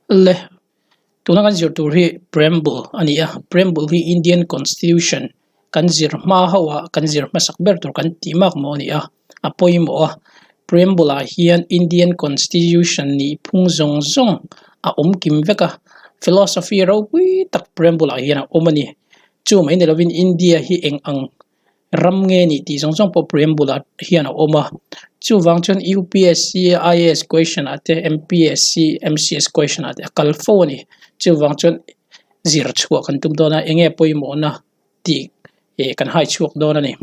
Le, tuna kan zir tur hi Preamble a ni a, Preamble hi Indian Constitution kan zir hma ho ah kan zir hmasak ber tur kan tih mak maw a ni a, a pawimawh a, Preamble ah hian Indian Constitution nih phung zawng zawng a awm kim vek a, philosophy ropui tak Preamble ah hian a awm a ni, chu mai ni lovin India hi eng ang ram nge nih tih zawng zawng pawh preamble ah hian a awm a chuvang chuan UPSC IAS question ah te MPSC MCS question ah te a kal fo a ni chuvang chuan zir chhuah kan tum dawn a eng nge pawimawhna tih eh kan hai chhuak dawn a ni.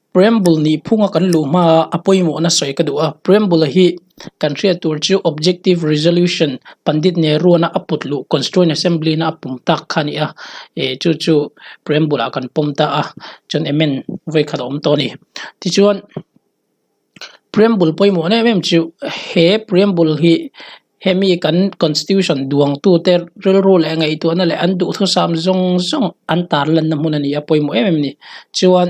Preamble nih phunga kan luh hma a a pawimawhna sawi ka duh a preamble hi kan hriat tur chu objective resolution Pandit Nehru-na a put luh Constituent Assembly na a pum tak kha a ni a eh chu chu preamble ah kan pawm ta a chuan amend vawi khat a awm tawh a ni tichuan preamble pawimawh em em chu he preamble hi hemi kan constitution duang tute rilru leh ngaihtuahna leh an duhthusam zawng zawng an tar lanna hmun a ni a pawimawh em em a ni chuan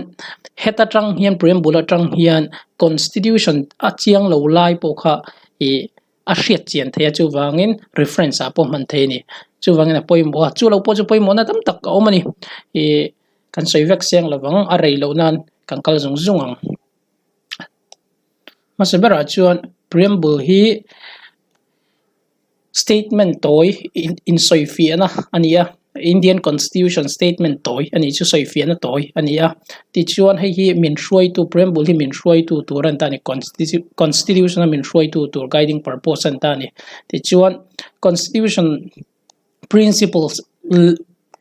heta tang hian preamble atang hian constitution a chiang lo lai pawh kha ih a hriat chian theih a chuvangin reference ah pawh hman theih a ni chuvangin a pawimawh a chu lo pawh chu pawimawhna tam tak a awm a ni ih kan sawi vek seng lovang a rei loh nan kan kal zung zung ang hmasa berah chuan preamble hi statement tawi insawi fiahna a ni a. Indian Constitution statement tawi a nih chu sawi fiahna tawi a ni a tichuan hei hi min hruaitu preamble hi min hruaitu tur a ni ta a ni constitution a min hruaitu tur guiding purpose a ni ta a ni tichuan constitution principles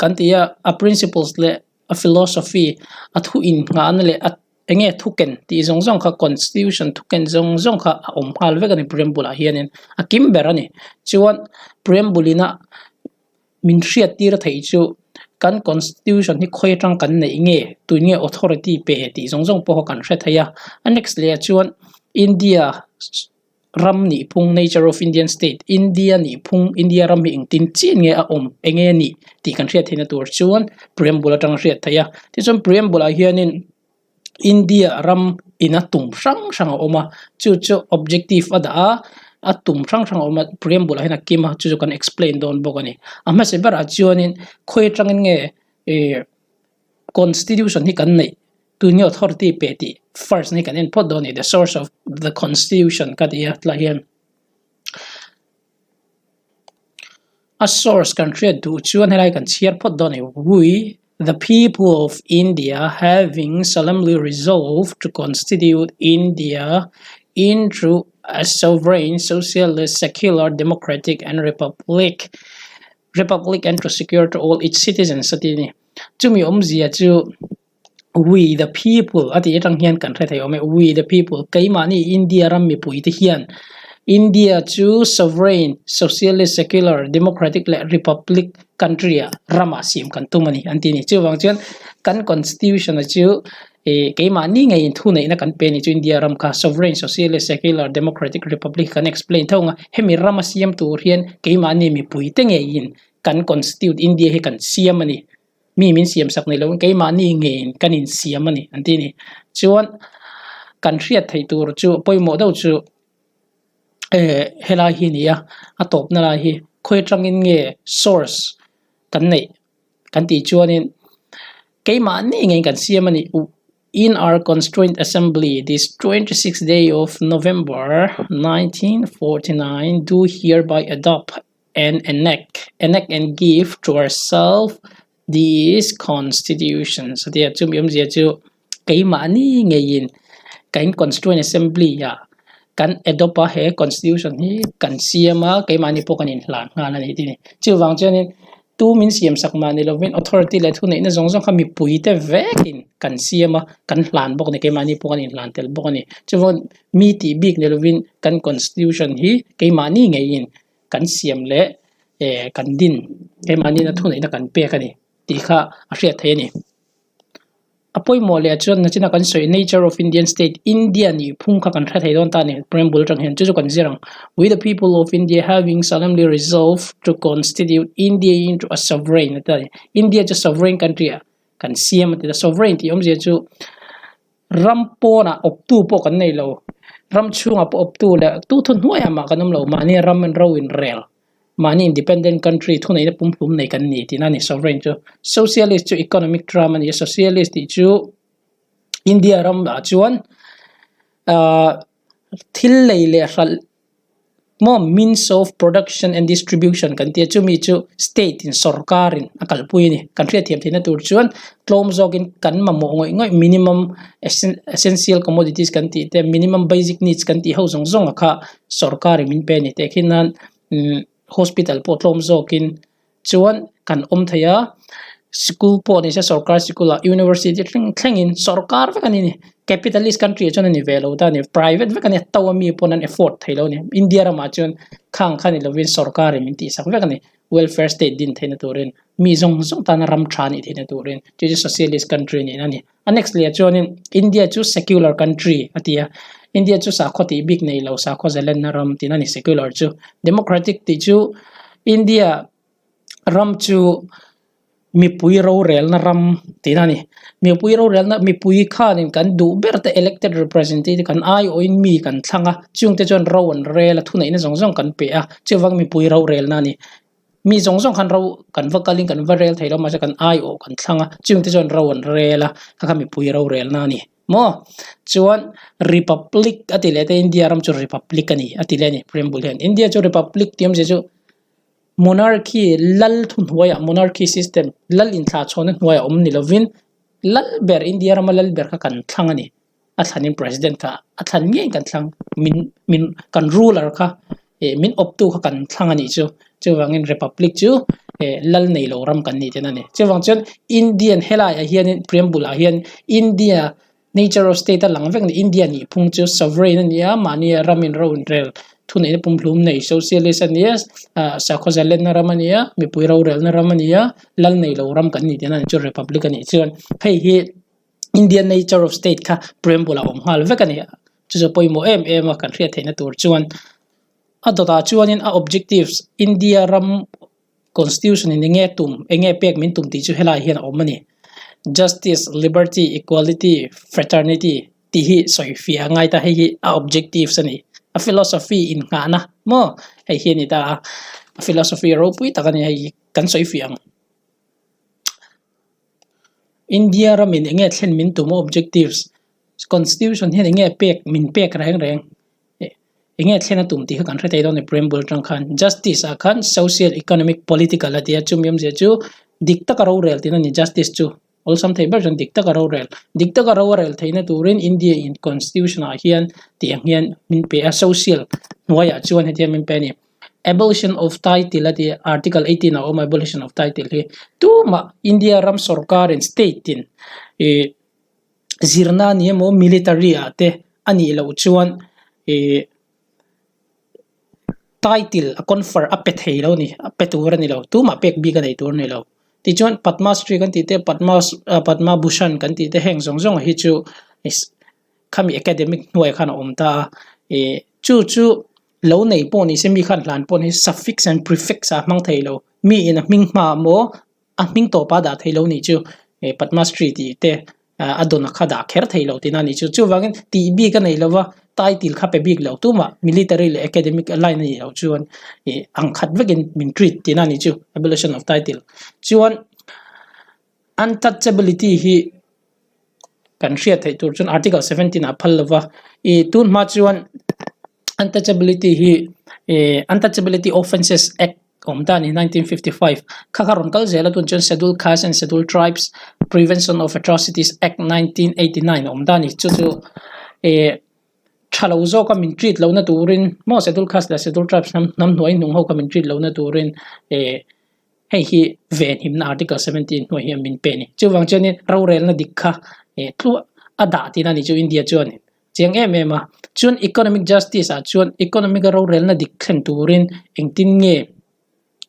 kan tih a a principles leh a philosophy a thu inngahna leh a eng nge thu ken tih zawng zawng kha constitution thu ken zawng zawng kha a awm nghal vek a ni preamble ah hianin a kim ber a ni chuan preamble in a. Min hriat tir a theih chu kan constitution hi khawi atang kan neih nge tun nge authority pe tih zawng zawng pawh kha kan hre thei a a next leh ah chuan India ram nih phung nature of Indian state India nih phung India ram hi engtin chiah nge a awm eng nge nih tih kan hriat theihna tur chuan preamble atang a hriat theih a tichuan preamble ah hianin India ram in a tum hrang hrang a awm a chu chu objective a dah a a tum hrang hrang a awm a preamble ah hian a kim a chu chu kan explain dawn bawk a ni a hmasa berah chuanin khawi atangin nge ih constitution hi kan neih tun nge authority pe tih first hi kan en phawt dawn a ni the source of the constitution ka ti a tlaiah hian a source kan hriat duh chuan helai kan chhiar phawt dawn a ni we the people of India having solemnly resolved to constitute India into a sovereign socialist secular democratic and republic republic and to secure to all its citizens a ti a ni chumi awmzia chu. We the people a tih atang hian kan hre thei awm e we the people keimahni India ram mipui te hian India chu sovereign socialist secular democratic leh republic country ah ramah siam kan tum a ni an ti a ni chuvang chuan kan constitution ah chu ih keimahni ngeiin thu neihna kan pe a ni chu India ram kha sovereign socialist secular democratic republic kan explain tho ang a hemi rama siam tur hian keimahni mipui te ngeiin kan constitute India hi kan siam a ni. Mi min siam sak nei loin keimahni ngeiin kan insiam a ni an ti a ni. Chuan kan hriat theih tur chu pawimawh deuh chu eh helai hi a ni a, a tawpna lai hi khawi atangin nge source kan neih kan tih chuanin keimahni ngeiin kan siam a ni. In our Constituent Assembly this 26 day of November 1949 do hereby adopt and enact enact and give to ourselves this constitution satia chumi awmzia chu keimahni ngeiin kan constituent assembly ah kan adopt a he constitution hi kan siam a keimahni pawh kan inhlan nghal a ni tih a ni chuvang chuanin tu min siam sak mah ni lovin authority leh thuneihna zawng zawng kha mipui te vekin kan siam a kan hlan bawk a ni keimahni pawh kan inhlan tel bawk a ni chuvang mi tih bik ni lovin kan constitution hi keimahni ngeiin kan siam leh eh kan din keimahni na thuneihna kan pek a ni tih kha a hriat theih a ni. A pawimawh leh chuan nachina kan sawi nature of Indian state India nih phung kha kan hre thei dawn ta a ni preamble atang hian chu chu kan zir ang. We the people of India having solemnly resolved to constitute India into a sovereign a ti a ni. India chu sovereign country ah kan siam a ti a sovereign tih awmzia chu Ram pawnah awptu pawh kan nei lo. Ram chhungah pawh awptu leh tu thu hnuaiah mah kan awm lo. Mahni ram in ro in rel. Mahni independent country thuneihna pumhlum nei kan ni tihna a ni sovereign chu. Socialist chu economic term a ni a, socialist tih chu India ramah chuan ahh thil lei leh hralh maw means of production and distribution kan tia chumi chu state in sawrkar in a kalpui a ni. Kan hriatthiam theihna tur chuan tlawm zawkin kan mamawh ngawih ngawih minimum essential commodities kan tih te minimum basic needs kan tih ho zawng zawng a kha sawrkar in min pe a ni teh khin nan umm hospital pawh tlawm zawkin chuan kan awm thei a sikul pawh ni se sawrkar sikul ah university thleng thlengin sawrkar vek a ni ni capitalist country ah chuan a ni ve lo ta a ni private vek a ni to a mi pawn an afford thei lo a ni India ramah chuan khang kha ni lovin sawrkar in min tihsak vek a ni welfare state din theihna turin mi zawng zawng tana ram tha nih theihna turin chu chu socialist country niin a ni. A next leh ah chuanin India chu secular country a ti a, India chu sakhaw tih bik nei lo sakhaw zalenna ram tihna a ni secular chu. Democratic tih chu India ram chu mipui rorelna ram tihna a ni. Mipui rorelna mipui khanin kan duh ber te elected representative kan aiawhin mi kan thlang a, chungte chuan ro an rel a thuneihna zawng zawng kan pe a, chuvang mipui rorelna a ni. Mi zawng zawng khan ro kan va kalin kan va rel thei lo mahse kan aiawh kan thlang a, chungte chuan ro an rel a, kha kha mipui rorelna a ni maw? Chuan Republic a ti leh te India ram chu Republic a ni a ti leh a ni Preamble hian. India chu Republic tih awmzia chu Monarchy lal thuhnuaiah Monarchy system lal inthlahchhawnna hnuaiah awm ni lovin lal ber India rama lal ber kha kan thlang a ni. A thlanin president kha a thlan ngei kan thlang min min kan ruler kha eh min awptu kha kan thlang a nih chu chuvangin republic chu eh lal nei lo ram kan nih ten a ni chuvang chuan Indian helaiah hianin preamble ah hian India nature of state a lang vek a ni India nih phung chu sovereign a ni a mahni ramin ro inrel thuneihna pumhlum nei socialist a ni a ah sakhaw zalenna ram a ni a mipui rorelna ram a ni a lal nei lo ram kan nih ten a ni chu republic a nih chuan hei hi. Indian nature of state kha preamble a awm nghal vek a ni. Chu chu pawimawh em em a kan hriat theihna tur chuan a dawtah chuanin a objectives India ram constitution in enge tum enge pek min tum tih chu helai hian a awm a ni. Justice, Liberty, Equality, Fraternity tih hi sawi fiah a ngai ta hei hi a objectives a ni. A philosophy innghahna maw hei hi a ni ta a, a philosophy ropui tak a ni hei hi kan sawi fiah ang. India ramin eng nge thlen min tum a objectives constitution hian eng nge pek min pek reng reng eng nge thlen a tum tih kha kan hre thei dawn a ni preamble atang khan justice ah khan social economic political a ti a chumi awmzia chu dik taka rorel tihna a ni justice chu awlsam thei ber chuan dik taka rorel dik taka ro a rel theihna turin India in constitution ah hian tih ang hian min pe a social hnuaiah chuan heti hian min pe a ni. Abolition of title a tih article 18 ah a awm a abolition of title hi tumah India ram sorkar in state in ih zirna a ni emaw military ah te a nih loh chuan ih title a confer a pe thei lo a ni a pe tur a ni lo tumah pek bik a nei tur a ni lo tichuan Padma Shri kan tih te Padma Padma Bhushan kan tih te heng zawng zawng hi chu khami academic hnuaiah khan a awm ta a ih chu chu lo nei pawh ni se mi khan hlan pawh ni suffix and prefix ah a hmang thei lo mi in a hming hma maw a hming tawp a dah thei lo nih chu ih Padma Shri tih te ah a dawn a kha dah kher thei lo tihna a nih chu chuvangin tih bik a nei lo va title kha pe bik lo tumah military leh academic line a nih loh chuan ih ang khat vekin min treat tihna a nih chu abolition of title chuan untouchability hi kan hriat theih tur chuan article 17 ah phal lova ih tun hma chuan untouchability hi ih untouchability offences act awm ta a ni 1955 kha kha rawn kal zel a tun chuan schedule caste and schedule tribes prevention of atrocities act 1989 a awm ta a ni chu chu ih tha lo zawka min treat lohna turin maw schedule caste leh schedule tribes hnam hnam hnuai hnung ho kha min treat lohna turin ih. Hei hi venhimna Article 17 hnuai hian min pe a ni. Chuvang chuanin rorelna dik kha eh tluah a dah tihna a ni chu India chuan chiang em em a. Chuan economic justice ah chuan economic a rorelna dik thlen turin engtin nge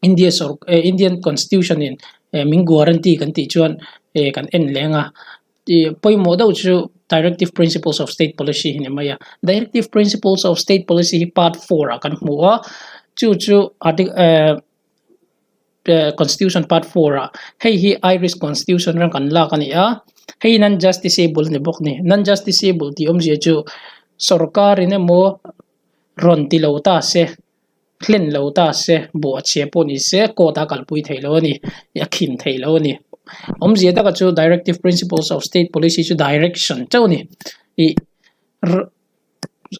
India sawr eh Indian constitution in eh min guarantee kan tih chuan eh kan en leng a. Ih pawimawh deuh chu Directive Principles of State Policy hi ni mai a. Directive Principles of State Policy hi part 4 ah kan hmu a. Chu chu article eh. Constitution part 4 ah hei hi Irish Constitution ram kan lak a ni a hei non justiciable a ni bawk a ni non justiciable tih awmzia chu sorkar in emaw rawn ti lo ta se. Hlen lo ta se, buh a chhia pawh ni se court a kalpui thei lo a ni, a khin thei lo a ni. Awmzia taka chu Directive Principles of State Policy chu direction chauh a ni. Ih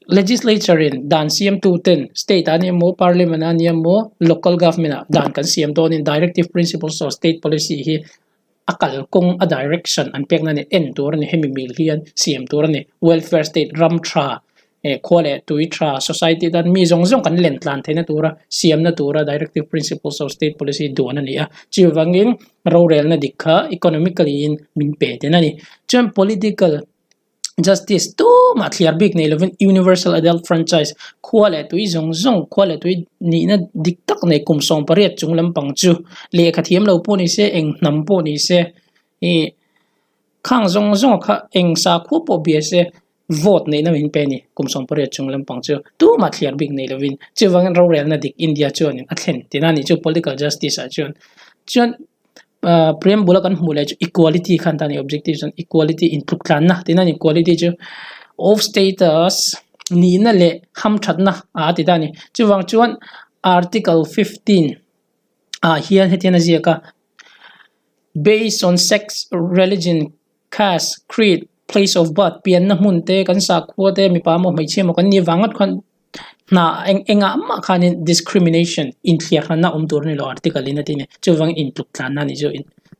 Legislature in dan siamtu ten state ah a ni emaw parliament ah a ni emaw local government ah dan kan siam dawnin Directive Principles of State Policy hi a kalkawng a direction an pekna a ni en tur a ni hemi mil hian siam tur a ni welfare state ram tha eh khua leh tui tha society tan mi zawng zawng kan len tlan theihna tura siamna tura directive principles of state policy duan a ni a chuvangin rorelna dik kha economically in min pe ten a ni chuan political Justice tumah thliar bik nei lovin Universal Adult Franchise khua leh tui zawng zawng khua leh tui nihna dik tak nei kum 18 chung lampang chu lehkha thiam lo pawh ni se eng hnam pawh ni se ih khang zawng zawng kha eng sakhua pawh bia se vote neihna min pe a ni kum 18 chung lampang chu tumah thliar bik nei lovin chuvangin rorelna dik India chuanin a thlen tina a nih chu Political Justice ah chuan chuan. Ahh preamble a kan hmuh leh chu equality khan ta a ni objective chuan equality intluk tlanna tina a ni equality chu of status nihna leh hamthatna ah a ti ta a ni chuvang chuan article 15 ah hian hetiang a ziak a based on sex religion caste creed place of birth pianna hmun te kan sakhua te mipa emaw hmeichhia emaw kan nih vang ngawt khan hna eng engah mah khanin discrimination inthliar hranna awm tur a ni lo article in a ti a ni chuvangin intluk tlanna a nih chu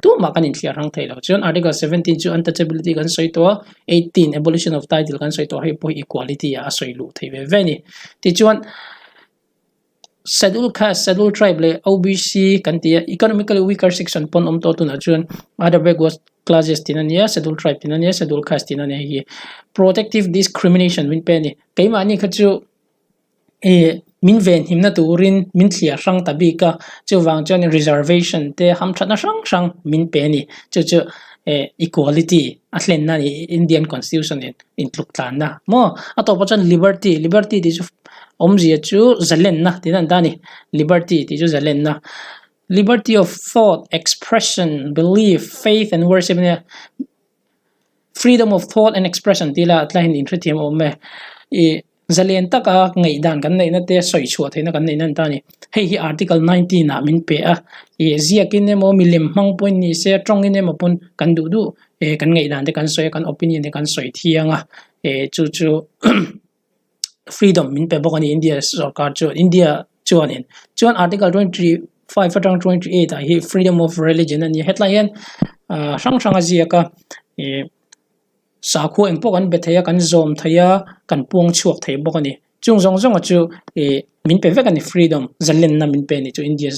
tumah kan inthliar hrang thei lo chuan article 17 chu untouchability kan sawi tawh a 18 abolition of title kan sawi tawh a hei pawh hi equality ah a sawi luh theih ve ve a ni tichuan schedule caste schedule tribe leh OBC kan ti a economically weaker section pawn awm tawh tunah chuan other backward classes tih na nia schedule tribe tih na nia schedule caste tih na nia hei hi protective discrimination min pe a ni. Keimahni kha chu ih min venhimna turin min thliar hrang ta bik a, chuvang chuan reservation te hamthatna hrang hrang min pe a ni. Chu chu eh equality a thlenna a ni Indian constitution in intluk tlanna maw. A tawpah chuan liberty, liberty tih chu awmzia chu zalenna tih na an ta a ni. Liberty tih chu zalenna. Liberty of thought, expression, belief, faith and worship ania. Freedom of thought and expression tih la tlaiin inhrethiam a awm e. Ih zalen taka ngaihdan kan neihna te sawi chhuah theihna kan neihna an ta a ni. Hei hi article 19 ah min pe a. Ih ziakin emaw milem hmang pawhin ni se tawngin emaw pawn kan duh duh eh kan ngaihdan te kan sawi a kan opinion te kan sawi thiang a. Eh chu chu freedom min pe bawk a ni India sorkar chuan India chuanin chuan article 25 atang 28 ah hi freedom of religion a ni a hetlai hian ah hrang hrang a ziak a ih sakhua eng pawh kan be thei a kan zawm thei a kan puang chhuak thei bawk a ni chung zawng zawng chu ih min pe vek a ni freedom zalenna min pe a ni chu India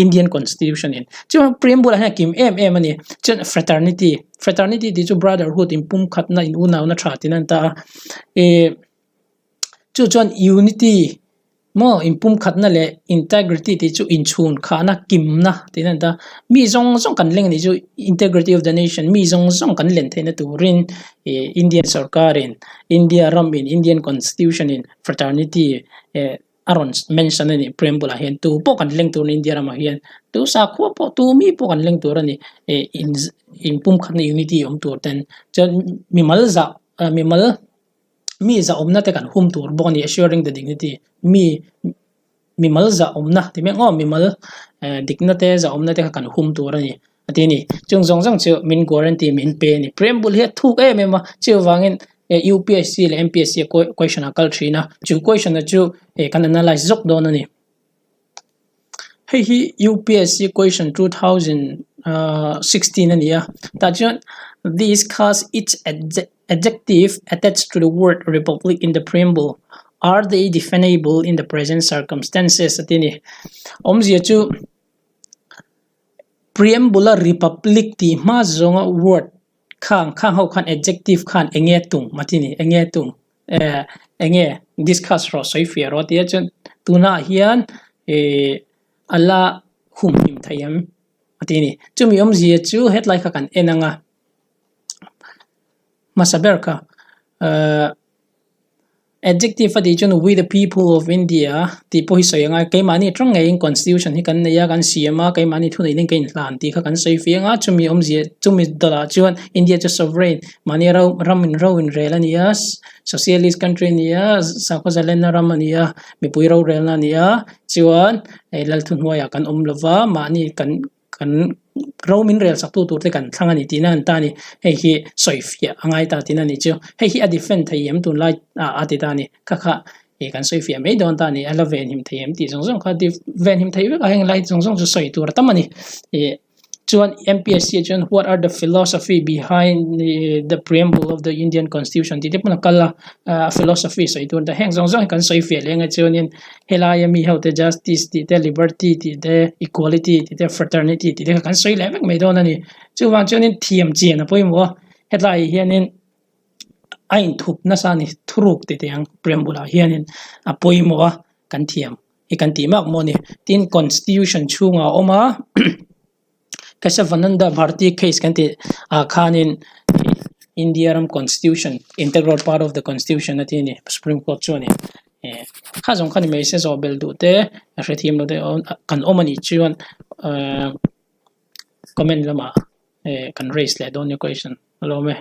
Indian constitution in chuan preamble ah hian a kim em em a ni chuan fraternity fraternity tih chu brotherhood in pumkhatna in unauna tha tih na an ta a ih chu chuan unity maw in pumkhatna leh integrity tih chu inchhun khahna kimna tih na an ta a mi zawng zawng kan leng a nih chu integrity of the nation mi zawng zawng kan len theihna turin ih Indian sorkar in India ram in Indian constitution in fraternity eh. a rawn mention a ni preamble ah hian tu pawh kan leng tur a ni India ramah hian tu sakhua pawh tu mi pawh kan leng tur a ni ih in inpumkhatna unity awm tur ten chuan mimal zah ah mimal mi zahawmna te kan hum tur bawk a ni assuring the dignity mi mimal zahawmna ti mai ang aw mimal eh dikna te zahawmna te kha kan hum tur a ni a ti a ni chung zawng zawng chu min guarantee min pe a ni preamble hi a thuk em em a chuvangin eh UPSC leh MPSC a question a kal thin a chu question a chu eh kan analyse zawk dawn a ni hei hi UPSC question 2016 a ni a tah chuan discuss each adjective attached to the word republic in the preamble are they definable in the present circumstances a ti a ni awmzia chu. Preamble a republic tih hma zawnga word khang khang ho khan adjective khan eng nge tum a ti ni eng nge tum eh eng nge discuss rawh sawi fiah rawh a ti a chuan tunah hian ih a la humhim thei em a ti a ni chumi awmzia chu hetlai kha kan en ang a hmasa ber kha eh. Adjective a tih chuan we the people of India tih pawh hi sawi a ngai. Keimahni atang ngeiin constitution hi kan nei a, kan siam a, keimahni thu neih in kan inhlan tih kha kan sawi fiang a. Chumi awmzia chumi dawlah chuan India chu sovereign mahni ro ram in ro inrel a ni a, socialist country a ni a, sakhaw zalenna ram a ni a, mipui rorelna a ni a. Chuan hei lal thuhnuaiah kan awm lova mahni kan kan ro min rel sak tu tur te kan thlang a ni tihna an ta a ni. Hei hi sawi fiah a ngai ta tihna a ni chu. Hei hi a defend thei em tunlai ah a ti ta a ni. Kha kha ih kan sawi fiah mai dawn ta a ni. A la venhim thei em tih zawng zawng kha venhim thei vek a heng lai zawng zawng chu sawi tur a tam a ni. Ih chuan M_P_S_C ah chuan what are the philosophy behind the preamble of the Indian constitution tih te pawn a kal a ah philosophy sawi tur a ni ta. Heng zawng zawng hi kan sawi fiah leh ang e chuanin Helaia mi ho te justice tih te, liberty tih te, equality tih te, fraternity tih te kha kan sawi leh vek mai dawn a ni. Chuvang chuanin thiam chian a pawimawh a, hetlaiah hianin a inthup nasa a ni, thuruk tih te ang prem bulah hianin a pawimawh a, kan thiam hi kan tih mak maw a ni. Tin, constitution chhungah a awm a. Kesavananda Bharati case kan tih ah khanin India ram constitution integral part of the constitution a ti a ni supreme court chuan in eh kha zawng kha ni mai se zawh belh duh te a hrethiam lo te kan awm a nih chuan eh comment lamah eh kan raise leh dawn nia question a lawm e.